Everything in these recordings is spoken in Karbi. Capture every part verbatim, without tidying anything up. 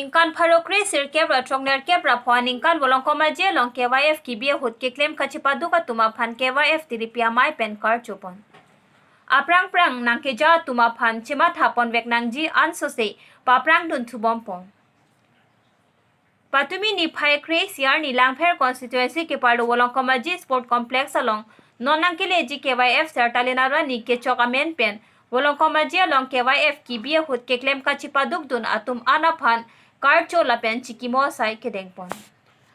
Ningkan pharo kre sirkep ra throknerkep ra pho aningkan Volongkom Aji along K Y F kebi ahut keklem kachepaduk atum aphan K Y F tiripi amei pen karchopon. Aphrang phrang nangkeja atum aphan chematha ponvek nangji ansose paprang dun thubompon. Patumi niphai kre-isi arni Langpher constituency keparlo Volongkom Aji Sport Complex along non nangkeleji K Y F Sertalin arani kechok amen pen Volongkom Aji along K Y F kebi ahut keklem kachepaduk dun atum an aphan karcho lapen chikimo asai kedengpon.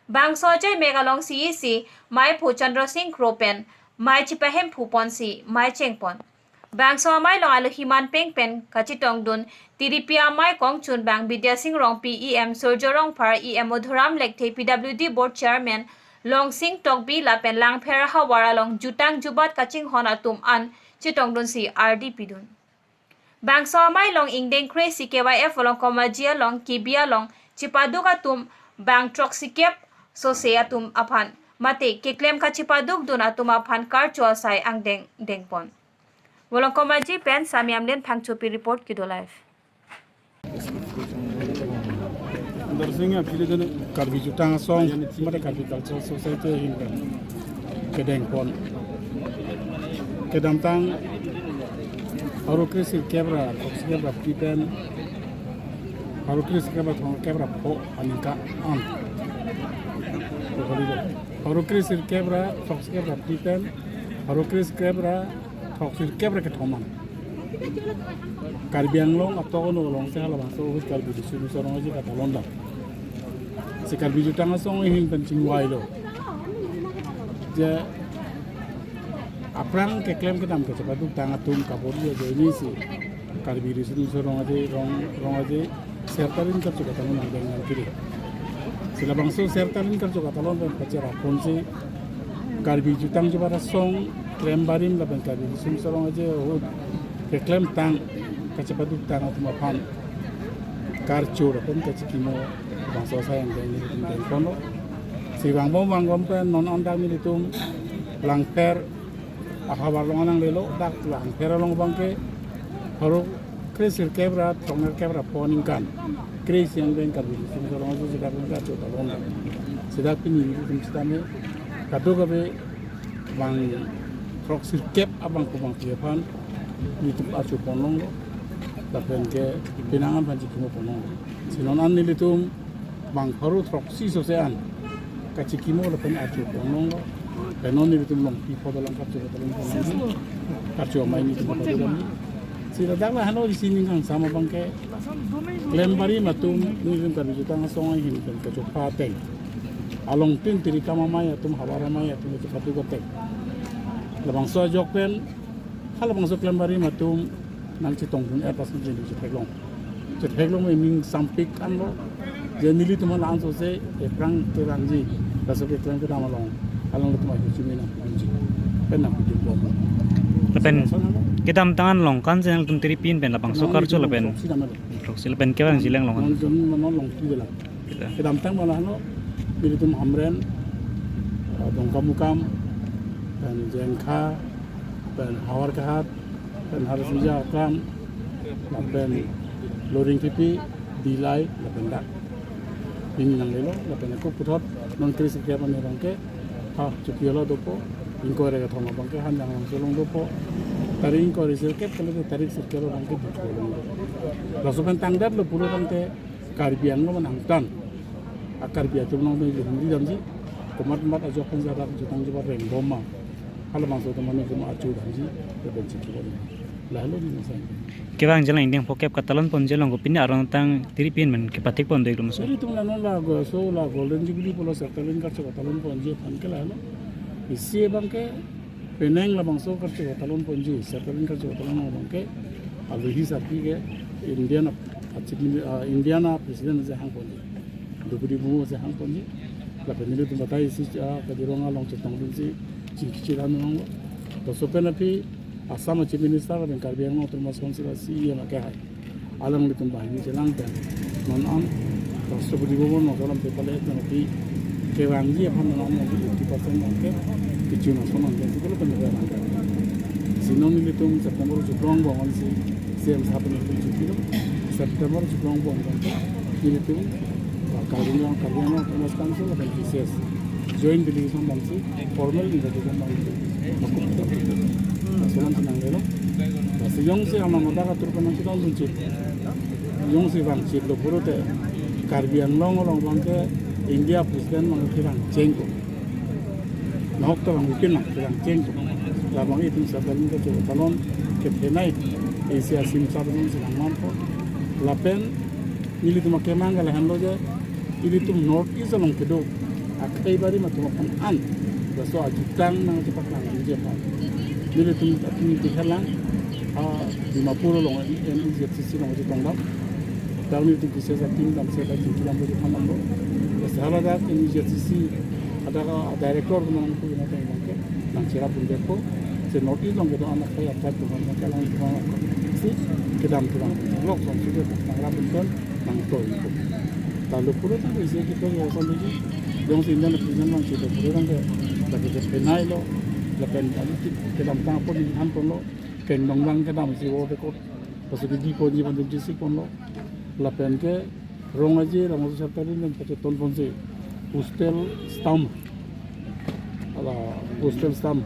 Bangso achai mek alongsi isi meiphu Chandra Singh Kro pen mei chepahemphu ponsi mei chengpon. Bangso amei along alohi manpeng pen kachetongdun tiripi amei kongchunbang Bidya Sing Rongpi, E M Surjya Rongphar, E M Madhuram Lekthe, P W D Board Chairman Longsing Tokbi lapen Langpher ahavar along jutang jubat kachinghon atum an chetongdunsi ardi pidun. Bangso amei along ingdeng kre-isi K Y F Volongkom Aji along kebi along chepaduk atum bang throksikep sose atum aphan mate keklem kachepaduk dun atum aphan karcho asai angdeng dengpon. Volongkom Aji pen Sami Amlen Phangchopi report Kido Live. Darsing aphi le jane Karbi Jutang Asong, mate Karbi Cultural Society ahin pen kedengpon. Kedamtang pharo kre sirkep ra throksikep ra phli pen, pharo kre sirkep ra throksikep ra pho aningkan. Pharo kre sirkep ra throksikep ra phli pen, pharo kre sirkep ra throksirkep ra kethom an Karbi Anglong atok ono alongsi halabangso ahut Karbi Riso Nimso Rong Aji katalon dam. Si Karbi Jutang Asong ahin pen chingvailo. Je aphrang keklem kedam kachepaduk tang atum kabor-i ajoine si Karbi Riso Nimso Rong Aji, Rong, Rong Aji Sertalin karcho katalon angdeng nangkiri. Si labangso Sertalin karcho katalon pen pacherap ponsi Karbi Jutang Jubat Asong klem barim lapen Karbi Riso Nimso Rong Aji ahut keklem tang kachepaduk tang atum aphan karcho lapen kachikimo bangso asai angdeng nelitum dengponlo. Si vangbom vangbom pen non an dak nelitum Langpher ahavar along nanglelo, dak Langpher along abangke pharo kre sirkep ra throknerkep ra pho aningkan kre-isi angdeng Karbi Riso Nimso Rong Aji si dak karcho katalon dam. Si dak pini nelitum sitame kadokave bang throksirkep abang kubang pi aphan nelitum archo ponlonglo lapen ke penang aphan chikimo ponlonglo. Si non an nelitum bang pharo throksi sose an kachikimo lapen archo ponlonglo. Pen non nelitum Longpi pho dolang karcho katalon pon nangji. Karcho amei nelitum pho dolang. Si ladak lahelo isi ning kangsam abangke klem barim atum nelitum Karbi Jutang Asong ahin pen kachopha ateng, alongtin tiri kam amei atum, havar amei atum kachepaduk ateng, labangso ajok pen halabangso klem barim atum nangchetongdun-et ason je chetheklong. Chetheklong me ning sampik anlo. Je nelitum la ansose ephrang kevangji, laso keklem kedam along alanglitum ahi chumi nangpidunji, pen nangpidunbom. Lapen kedamtang an Longkan si nangtum tiripi pen labangso karcho lapen throksi dam alo. Throksi lapen kevangji lang Longkan. Non jon non Longpi dolang. Kedamtang ma lahelo, nelitum Hamren, eh, Dongkamukam, pen Jengkha, pen Howraghat, pen Harisinja Aklam, lapen Loringpipi, Dillai, lapen dak. Pini nanglelo, lapen ako puthot non kre sirkep arni abangke, ha, Chokihola dopo, ingkoi ra kethom abangke Hanjanglangso along dopo. Tarik ingkoi ra sirkep, kalite tarik sirkep abangke Diphu along dopo. Laso pen tangdetlo pulo tangte, Karbi Anglong nangtan a Karbi atum along neli humri damji, komat komat ajok pen jadak jutang jubat rengbom ma, halabangso atum nelitum archo damji, lapen chikimo. Lahelo neli asai. Kevangji lang ingdeng phokep katalon ponji along kopine arong tang tiripi pen kepathik pon do-iklo ma sir? Nelitum la non la go so la Golden Jubilee pulo Sertalin karcho katalon ponji aphan ke lahelo. Isi abangke penang labangso karcho katalon ponji, Sertalin karcho katalon abangke alohi sarpi ke Indian a, a Chief Mini-, a, Indian a President si hang ponji, Droupadi Murmu si hang ponji. Lapen nelitum batai isi, a, Kaziranga along chetongdunsi chingki chira nanglo. Laso pen aphi Assam a Chief Minister lapen Karbi Anglong Autonomous Council a C E M akehai alanglitum banghini chelang pen non an Rashtrapati Bhavan along alam pe pale pen aphi kevangji aphan non an aphi eighty percent abangke kechun ason abangke sikulo pen kevang. Si non nelitum September chiklo angbong ansi C M sapen nelitum chikilo, September chiklo angbong abangke Ilitum, uh, Karbi Anglong, Karbi Anglong Autonomous Council, lapen T C S. Joint delegation damsi, formal invitation damsi. Laso alam si nanglelo. Lasi jongsi amat adak atur pen nangchedondunji, jongsi vangchelo pulote, Karbi Anglong along abangke India President abang kevang chengpo. Nahok ta vang ipin lang, kevang chengpo. Labang itum Central Government kachotalon, kephenai, Asia asimsar atum si nangmanpo. Lapen, nelitum akemang ke lahenlo je, ilitum North East along kedo akhei barim atum aphan an, laso ajutang nangchepaklang ingjepon. Nelitum atum ipikhalang, ah, Dimapur along, N E Z C C along jutang dam. Tang nelitum T C S ateam damsi ta chingki dam jutang damlo. Laso haladak N E Z C C adak a-director atum nangpu nangteng abangke nangcherapdunpo. Si North East along kedo anak kaya apat atum nangkelang atum si kedam atum lok song sudah nangrapdunpo, nangtoipo. Lalu pulo tangte isi kita yo sampai di, jongsi India na punya nang kita pulo tangte, lagi ke penai lo, lapen tadi kedamtang apot ningthanponlo, kengdong dang kedamsi wo dekot, pasu di ponji, panjim jisi ponlo, lapen ke rong aje, rong aje serta di nang pachetonponsi, postal stamp, ala postal stamp,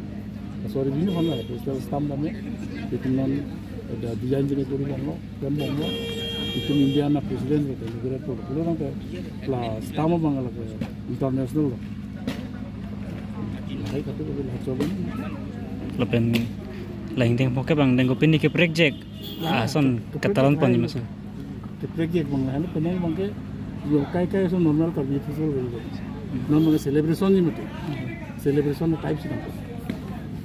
sorry, bini hon la postal stamp dam ya, itu non ada design jenis duri banglo, dan banglo, itu India na president gitu, negara itu, pulo tangte la stamp abang la ke international lo. Lahai katu ko la coba. Lapen la hingteng phoke bang dengko pini ke project. Ah, son ketalon pon mas. Ke project bang la, penang bang ke yo kai kai so normal Karbi festival bang. Non bang celebration ni mati. Celebration type si nang.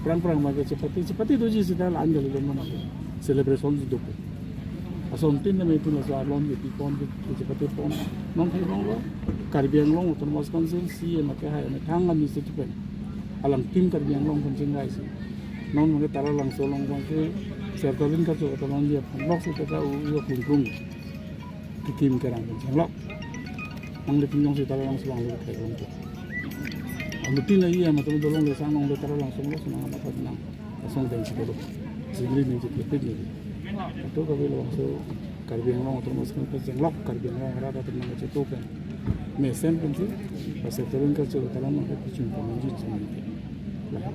Prang prang bang ke chepate, chepate doji sita la anjali lo mana. Celebration si dopo. Asontin na me pun asar lon ye pi pon ye chepate pon. Non thai longlo, Karbi Anglong Autonomous Council C E M akehai amethang ami si kipen. Alang team Karbi Anglong pon chingrai si. Non mane Taralangso along bang ke Sertalin kachotalon dia pon lok si teka u u klung klung. Kikim kerang pon chenglok. Nanglitum jongsi Taralangso along lo thai longpo. Alutin ayi ama tum dolong le sang nong le Taralangso lo si nang ama ta nang. Asong deng si dolo. Singri ning si kepit ning. Ato Karbi Anglong so Karbi Anglong Autonomous Council chenglok, Karbi Anglong arat atum nangchetopen. Mesen pensi, Sertalin kachotalon nang kechung pon nangji chingri. Lah.